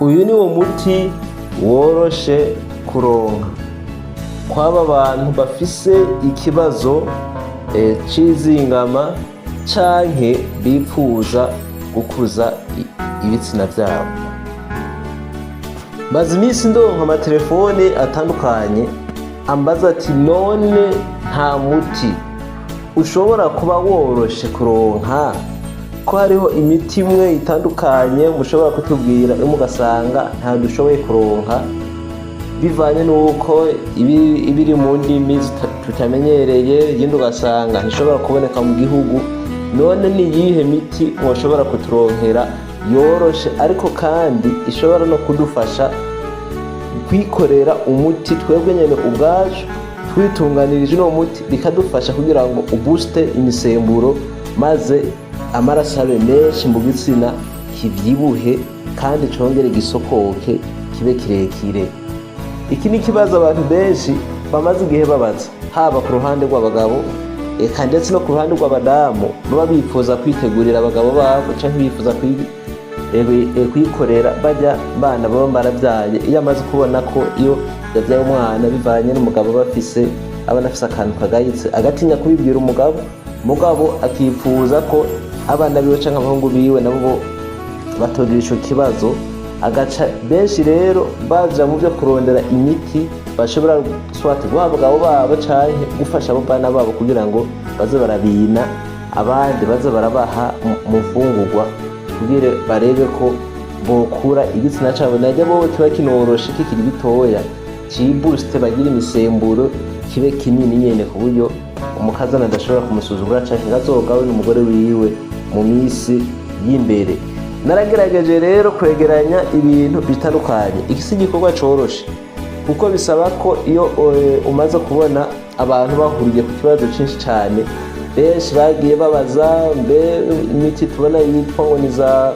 Uyu ni wo muti woroshe kuronka kw'aba bantu bafise ikibazo c'izingama canke bipfuza gukuza ibitsina vyabo. Maze iminsi ndonka amatelefone atandukanye ambaza ati: "None nta muti ushobora kuba woroshe kuronka, ko hariho imiti imwe itandukanye mushobora kutubwira, imwe ugasanga nta dushoboye kuronka bivanye n'uko iba iri mu ndimi tutamenyereye, iyindi ugasanga ntishobora kuboneka mu gihugu. None ni iyihe miti mwoshobora kuturonkera yoroshe, ariko kandi ishobora no kudufasha kwikorera umuti twebwe nyene ubwacu twitunganirije uno muti, bikadufasha kugira ngo ubooste imisemburo, maze amaraso abe menshi mu gitsina, kivyibuhe kandi congere gisokoke, kibe kirekire?" Iki ni ikibazo abantu benshi bamaze igihe babaza, haba ku ruhande rw'abagabo, eka ndetse no ku ruhande rw'abadamu baba bifuza kwitegurira abagabo babo canke bifuza kwikorera bajya bana baba barabyaye. Iyo amaze kubona ko iyo yabyaye umwana, bivanye n'umugabo aba afise, aba anafise akantu kagayitse, agatinya kubibwira umugabo, mugabo akifuza ko abana biwe canke abahungu biwe nabo bo batogira ico kibazo, agaca benshi rero baja mu byo kurondera imiti bashobora soit guha abagabo babo canke gufasha abo bana babo kugira ngo baze barabina, abandi baze barabaha mu mfungurwa, kugira barebe ko bokura igitsina cabo najya bo kiba kinoroshe kikiri gitoya, cibooste, bagira imisemburo, kibe kinini nyene, ku buryo umukazana adashobora kumusuzugura canke ngo azogawe n'umugore wiwe mu misi y'imbere. Naragerageje rero kwegeranya ibintu bitandukanye. Iki si igikorwa coroshe, kuko bisaba ko iyo umaze kubona abantu bahuriye ku kibazo cyinshi cyane, benshi bagiye babaza: mbe imiti tubona yitwa ngo ni za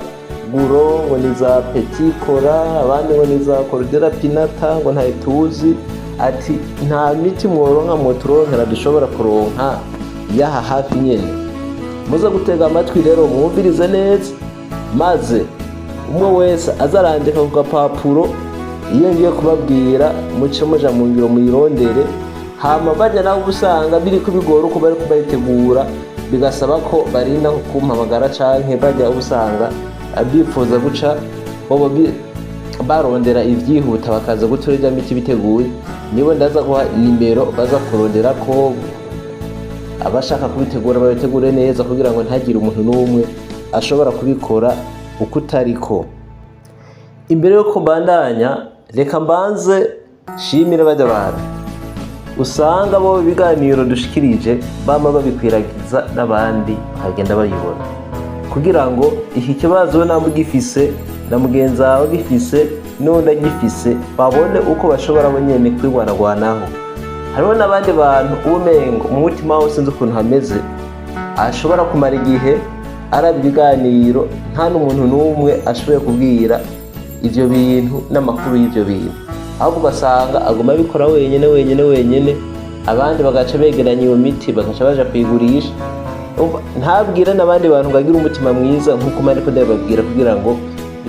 guro, ngo ni za petit cola, abandi ngo ni za cordera pinnata, ngo ntayo tuzi, ati nta miti mworonka, mwoturonkera dushobora kuronka yaha hafi nyene? Muze gutega amatwi rero, mwumvirize neza, maze umwe wese azarandika ku gapapuro iyo ngiye kubabwira, muce muja mu ngiro muyirondere. Hama bajya nawe usanga biri kubigora uko bari kubayitegura, bigasaba ko barinda kumpamagara, canke bajya usanga bifuza guca bobo barondera ivyihuta, bakaza gutora irya miti biteguye. Nibo ndaza guha nimero baza kurondera ko abashaka kubitegura, babitegure neza, kugira ngo ntagire umuntu n'umwe ashobora kubikora uko utariko. Imbere yuko mbandanya, reka mbanze shimire bajya abantu usanga bo ibiganiro dushikirije bama babikwiragiza n'abandi bakagenda babibona, kugira ngo iki kibazo namba ugifise na mugenzi wawe agifise n'undi agifise, babone uko bashobora bo nyene kwirwanagwanaho. Hariho n'abandi bantu uba umengo mu mutima wawe sinzi ukuntu hameze, ashobora kumara igihe araba ibiganiro, nta n'umuntu n'umwe ashoboye kubwira ivyo bintu n'amakuru y'ivyo bintu, ahubwo ugasanga aguma abikora wenyene wenyene wenyene, abandi bagaca begeranya iyo miti, bagaca baja kuyigurisha. Umva, ntabwire n'abandi bantu ngo agire umutima mwiza nk'uko mariko ndabibabwira, kugira ngo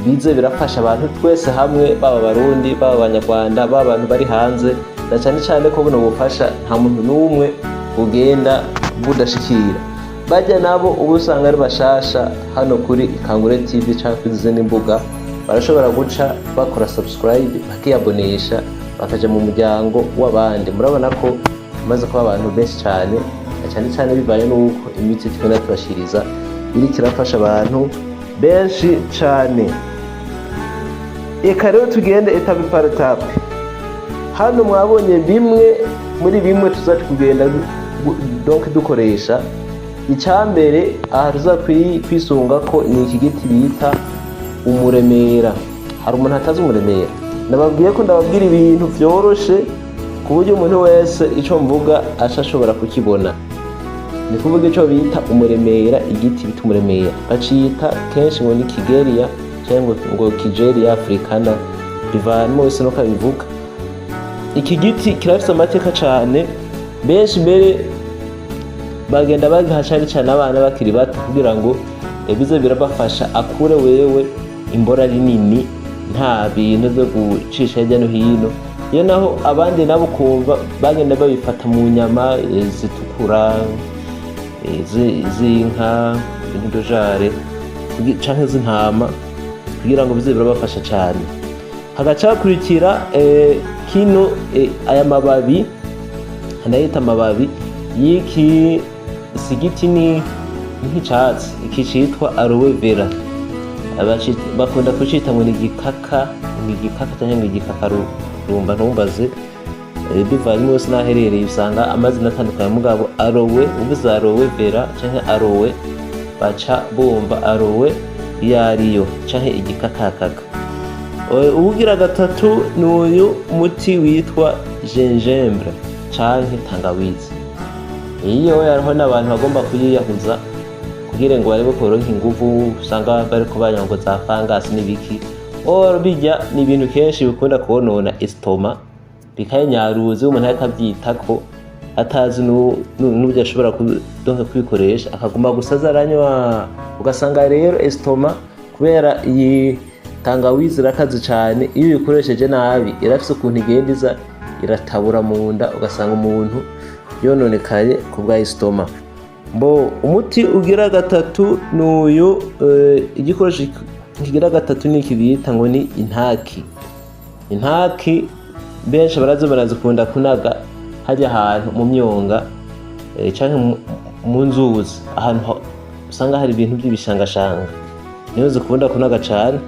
bize birafasha abantu twese hamwe, baba Abarundi, baba Abanyarwanda, baba abantu bari hanze, na cyane cyane ko buno bufasha nta muntu n'umwe bugenda budashikira. Bajya nabo uba usanga ari bashasha hano kuri Ikangure TV cyangwa kuri izindi mbuga, barashobora guca bakora subscribe, bakiyabonesha, bakaja mu muryango w'abandi. Murabona ko tumaze kuba abantu benshi cyane, na cyane cyane bivanye n'uko imiti tugenda tubashiriza iriko irafasha abantu benshi cyane. Reka rero tugende étape par étape. Hano mwabonye bimwe muri bimwe tuza kugenda donc dukoresha. Icyambere aha tuza kwisunga ko ni iki giti bita umuremera. Hari umuntu atazi umuremera? Nababwiye ko ndababwira ibintu vyoroshe, ku buryo umuntu wese ico mvuga aca ashobora kukibona. Ni kuvuga ico bita umuremera, igiti bita umuremera bacita kenshi ngo ni kigeria cyangwa ngo Kigelia africana, bivana wese nuko abivuga. Iki giti kirafise amateka cane. Benshi mbere bagenda bagiha cane cane abana bakiri bato, kugira ngo bize birabafasha akure wewe imbora rinini. Nta bintu byo gucisha hirya no hino. Iyo naho abandi nabo ukumva bagenda babifata mu nyama zitukura, z'inka, ibintu dojare canke z'intama, kugira ngo bize birabafasha cane. Hagaca hakurikira kino, aya mababi ndayita amababi y'iki sigiti, ni nk'icatsi iki citwa aloe vera. Bakunda kucita ngo ni igikaka, ni igikaka canke ngo igikakarumba, ntumbaze. Bivanye wese n'aherereye usanga amazina atandukanye, mugabo aloe, uvuze aloe vera canke aloe, baca bumva aloe iyo ariyo canke igikakakaka. Uwugira gatatu ni uyu muti witwa gingembre canke tangawizi. Iyo hariho n'abantu bagomba kuyiyahuza kugira ngo barebe ko boronka inguvu, usanga bariko banywa ngo za fangasi n'ibiki. Or bijya ni ibintu kenshi bikunda konona estomac, bikayinyaruza. Iyo umuntu ariko avyitako atazi n'uburyo ashobora donc kubikoresha, akaguma gusa aza aranywa, ugasanga rero estomac, kubera iyi tangawizi irakaze cane, iyo uyikoresheje nabi irafise ukuntu igenda iza iratabura mu nda, ugasanga umuntu yononekaye ku bwa estomac. Mbo umuti ugira gatatu ni uyu, igikoresho kigira gatatu ni iki bita ngo ni intaki. Intaki benshi barazi, barazikunda kunaga hajya ahantu mu myonga, canke mu nzuzi, ahantu usanga hari ibintu by'ibishangashanga, niho zikunda kunaga cane.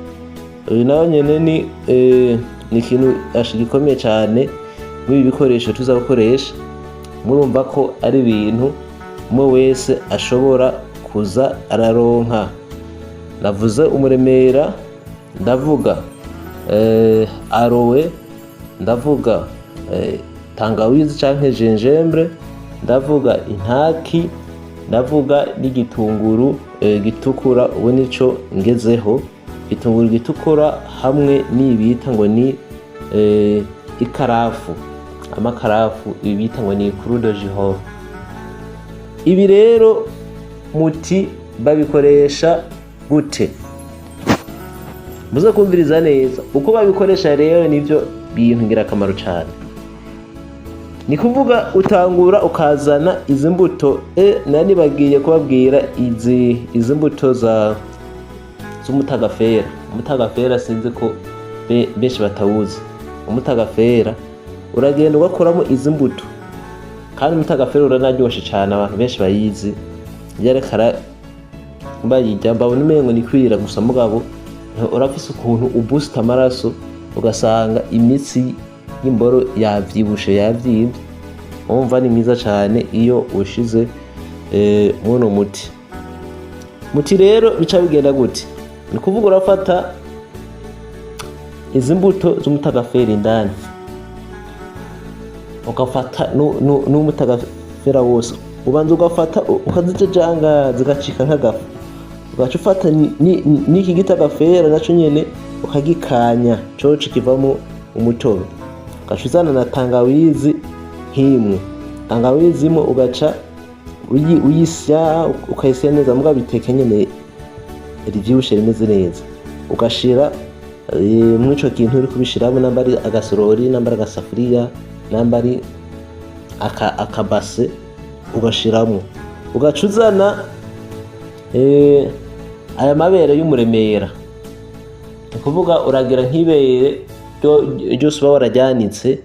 Uyu nawe nyene ni ikintu gikomeye cane muri ibi bikoresho tuza gukoresha. Murumva ko ari ibintu umwe wese ashobora kuza araronka. Navuze umuremera, ndavuga aloe, ndavuga tangawizi canke gingembre, ndavuga intaki, ndavuga n'igitunguru gitukura. Ubu nico ngezeho, igitunguru gitukura hamwe n'iyi bita ngo ni ikarafu, amakarafu, ibi bita ngo ni clou de girofle. Ibi rero muti babikoresha gute? Muze kumviriza neza uko babikoresha. Rero nivyo bintu ngirakamaro cane. Ni kuvuga utangura ukazana izi mbuto. Nani bagiye kubabwira izi mbuto za z'umutagafera. Umutagafera sinzi ko benshi batawuzi. Umutagafera uragenda ugakuramo izi mbuto, kandi umutagafera uranaryoshe cane. Abantu benshi bayizi yerekana bayirya mbabona umengo ni kwirira gusa, mugabo urafise ukuntu ubusta amaraso, ugasanga imitsi y'imboro yavyibushe, yavyimvye. Wumva ni mwiza cane iyo ushize muno muti. Muti rero bica bigenda gute? Ni kuvuga urafata izi mbuto z'umutagafera indani, ugafata n'umutagafera wose, ubanza ugafata ukazijajanga zigacika nk'agafu, ugaca ufata n'iki gitagafera naco nyene ukagikanya, coco kivamo umutobe, ugaca uzana na tangawizi nk'imwe, tangawizi imwe, ugaca uyisya, ukayisya neza, mugabo biteke nyene rivyibushe rimeze neza, ugashira mw'ico kintu uri kubishiramo, namba ari agasorori, namba ari agasafuriya, namba ari akabase, ugashiramwo, ugaca uzana aya mabere y'umuremera. Ni ukuvuga uragira nk'ibere ryose uba wararyanitse,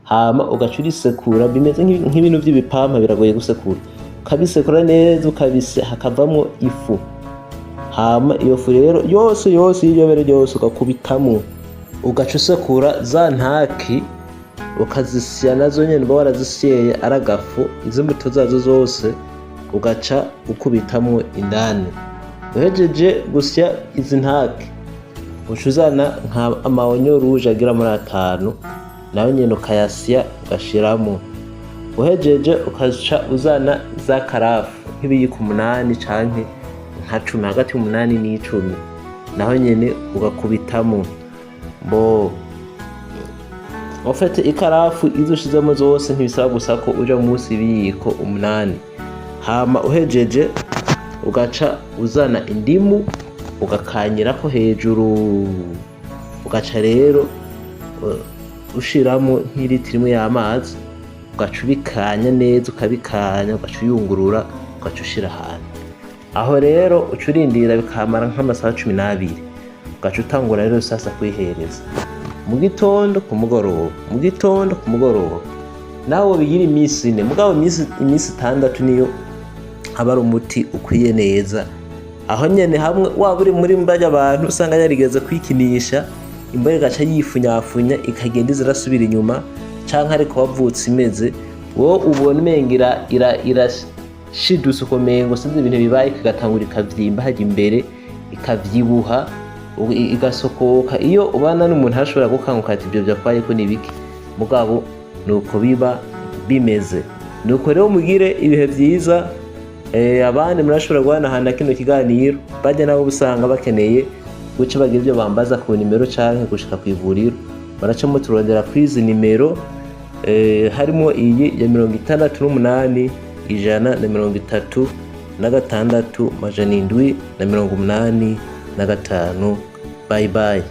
hama ugaca urisekura, bimeze nk'ibintu vy'ibipampa, biragoye gusekura, ukabisekura neza, ukabisya hakavamwo ifu. Hama iyo fu rero yose yose y'iryo bere ryose ugakubitamwo, ugaca usekura za ntaki, ukazisya nazo nyene uba warazisyeye ari agafu, izi mbuto zazo zose ugaca ukubitamwo indani. Uhejeje gusya izi ntaki, uca uzana nka ama oignons rouges agera muri 5, nayo nyene ukayasya ugashiramwo. Uhejeje ukaca uzana za karafu nk'ibiyiko 8 canke nka 10, hagati y'8 n'10, naho nyene ugakubitamo. Bo ufite ikarafu izo ushizemo zose, ntibisaba gusa ko uja munsi y'ibiyiko 8. Hama uhejeje ugaca uzana indimu ugakanyirako hejuru. Ugaca rero ushiramo nk'iritiro imwe y'amazi, ugaca ubikanya neza, ukabikanya, ugaca uyungurura, ugaca ushira ahantu. Aho rero uca urindira bikamara nk'amasaha 12, ugaca utangura rero sasa kwihereza mu gitondo, ku mugoroba, mu gitondo, ku mugoroba. Nawe bigira iminsi 4, mugabo iminsi 6 niyo aba ari umuti ukwiye neza. Aho nyene hamwe waba uri muri mbarya abantu usanga yarigeze kwikinisha, imbwa igaca yifunyafunya, ikagenda iza irasubira inyuma, canke ariko wavutse imeze, wowe ubona umenga irashidutse, ukomengo sinzi ibintu bibaye, igatangura ikavyimba hajya imbere, ikavyibuha, igasokoka. Iyo ubana n'umuntu ashobora gukanguka ati: "Ibyo vyakwaye ko nibiki?" Mugabo nuko biba bimeze. Nuko rero mugire ibihe vyiza. Abandi murashobora guhanahana kino kiganiro, bajya nabo usanga bakeneye guca bagira ibyo bambaza ku nimero canke gushika ku ivuriro, baraca muturondera kuri izi nimero, harimo iyi ya 68 136 785. Bye bye.